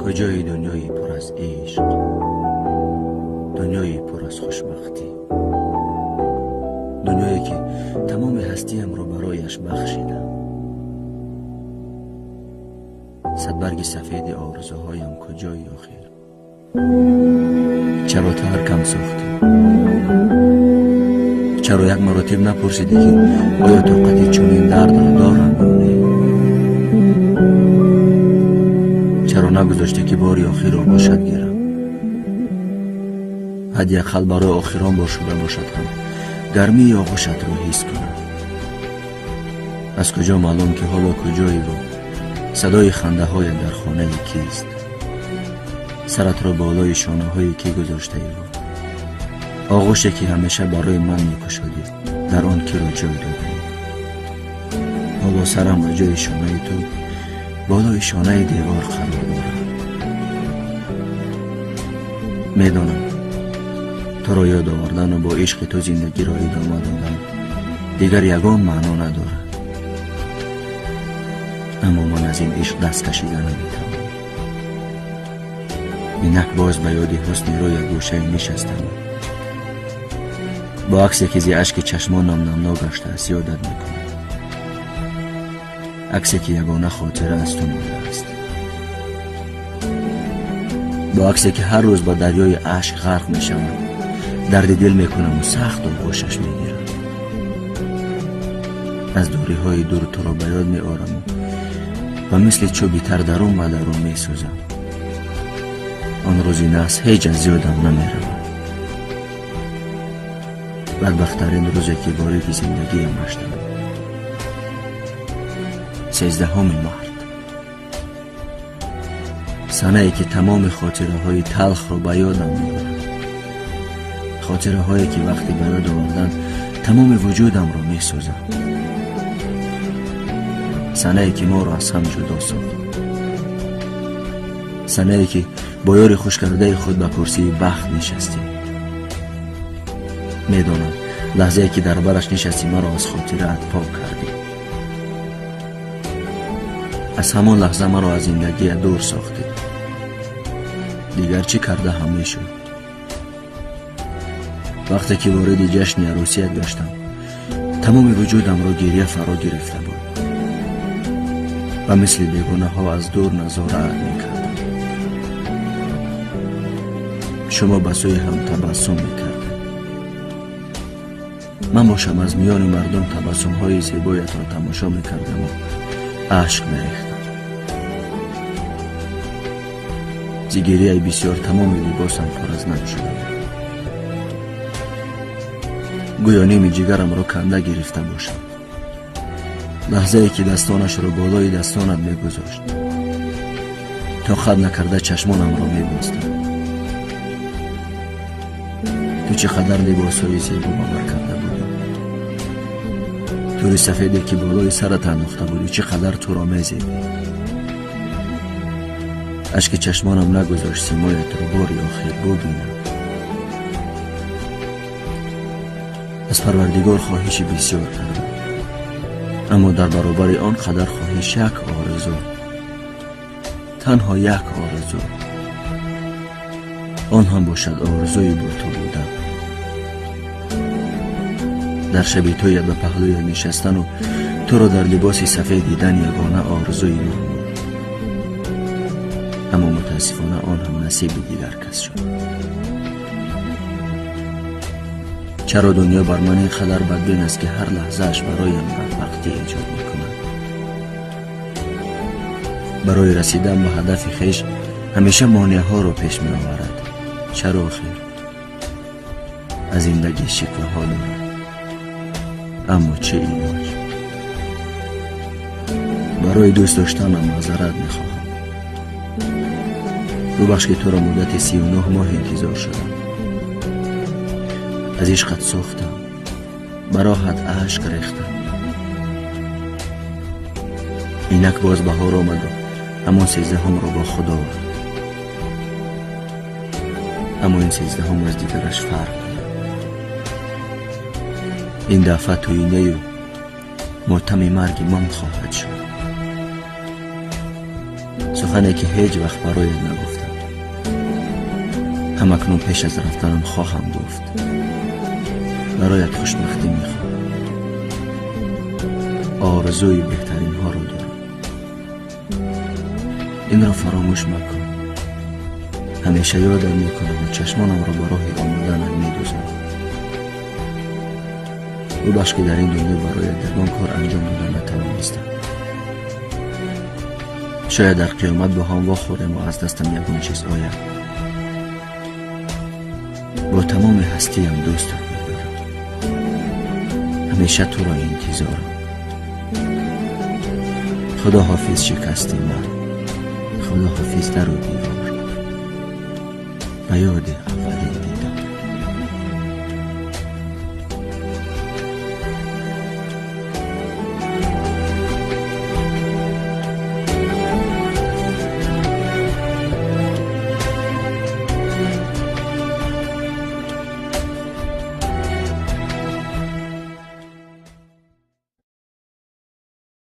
Куҷои дунёи пур аз ишқ, дунёи пур аз хушбахтӣ, дунёе ки тамоми ҳастиямро барояш бахшидам. Садбарги сафеди орзуҳоям куҷои охир? Чаро таркам сохтӣ? Чаро як маротиб напурсидӣ, ки оё тоқати чунин дардро дорам ё не? Чаро нагузоштӣ, ки бори охир оғӯшат гирам? Ҳадди ақал барои охирон бор шуда бошад ҳам гармии оғӯшатро ҳис кунам. Аз куҷо маълум, ки ҳоло куҷоиву садои хандаҳоят дар хонаи кист? Саратро болои шонаҳои кӣ гузоштаиву оғӯше, ки ҳамеша барои ман мекушодӣ, дар он киро ҷой додаӣ? Ҳоло сарам ба ҷои шонаи ту болои шонаи девор қарор дорад. Медонам, туро ёд овардану бо ишқи ту зиндагиро идома додан дигар ягон маъно надорад, аммо ман аз ин ишқ даст кашида наметавонам. Инак боз ба ёди ҳусни рӯят гӯшае нишастам, бо аксе, ки зи ашки чашмонам намнок гаштааст, ёдат мекунам, аксе, ки ягона хотира аз ту мондааст, бо аксе, ки ҳар рӯз ба дарёи ашк ғарқ мешавам, дарди дил мекунаму сахт оғӯшаш мегирам. Аз дуриҳои дур туро ба ёд меораму ва мисли чӯби тар дарун ба дарун месӯзам. Он рӯзи наҳс ҳеҷ аз ёдам намеравад. Бадбахттарин рӯзе, ки вориди зиндагиам гаштам, 13 март, санае ки тамоми хотираҳои талхро ба ёдам меорад, хотираҳое, ки вақти ба ёд овардан тамоми вуҷудамро месӯзад, санае ки моро аз ҳам ҷудо сохт, санае ки бо ёри хушкардаи худ ба курсии бахт нишастӣ. Медонам, лаҳзае ки дар бараш нишастӣ, маро аз хотираат пок кардӣ. Аз ҳамон лаҳза маро аз зиндагият дур сохтӣ. Дигар чӣ карда ҳам мешуд? Вақте ки вориди ҷашни арӯсият гаштам, тамоми вуҷудамро гирья фаро гирифта буд ва мисли бегунаҳо аз дур назораат мекардам. Шумо ба сӯи ҳам табассум мекардед, ман бошам аз миёни мардум табассумҳои зебоятро тамошо мекардаму ашк мерехтам. Зи гирьяи бисёр тамоми либосам пур аз нам шуда буд, гӯё ними ҷигарамро канда гирифта бошам. Лаҳзае ки дастонашро болои дастонат мегузошт, тоқат накарда чашмонамро мебастам. Ту чӣ қадар либосҳои зебо ба бар карда будӣ! Тури сафеде, ки болои сарат андохта будӣ, чӣ қадар туро мезебид! Ашки чашмонам нагузошт симоятро бори охир бубинам. Аз Парвардигор хоҳиши бисёр кардам, аммо дар баробари он қадар хоҳиш як орзу, танҳо як орзу, он ҳам бошад орзуи бо ту будан. Дар шаби тӯят ба паҳлӯят нишастану туро дар либоси сафед дидан ягона орзуи ман буд, аммо мутаассифона он ҳам насиби дигар кас шуд. Чаро дунё бар ман ин қадар бадбин аст, ки ҳар лаҳзааш бароям бадбахтӣ эҷод мекунад? Барои расидан ба ҳадафи хеш ҳамеша монеаҳоро пеш меоварад. Чаро охир? Аз зиндагӣ шикваҳо дорад, аммо чӣ илоҷ? Барои дӯст доштанам маъзарат мехоҳам. Бубахш, ки туро муддати 39 моҳ интизор шудам. Аз ишқат сӯхтам, ба роҳат ашк рехтам. Инак боз баҳор омаду ҳамон 13-ҳумро бо худ овард, аммо ин 13-ҳум аз дигараш фарқ дорад. Ин дафъа тӯинаю мотами марги ман хоҳад шуд. Сухане ки ҳеҷ вақт бароят нагуфтам, ҳамакнун пеш аз рафтанам хоҳам гуфт. Бароят хушбахтӣ мехоҳам, орзуи беҳтаринҳоро дорам. Инро фаромӯш макун. Ҳамеша ёдам мекунам ва чашмонамро ба роҳи омаданат медӯзам. Бубахш, ки дар ин дунё бароят ягон кор анҷом дода натавонистам. Шояд дар қиёмат бо ҳам вохӯрему аз дастам ягон чиз ояд. Бо тамоми ҳастиям дӯстат медорам, ҳамеша туро интизорам. Худо ҳофиз, шикасти ман, худо ҳофиз, дару девор. Ба ёди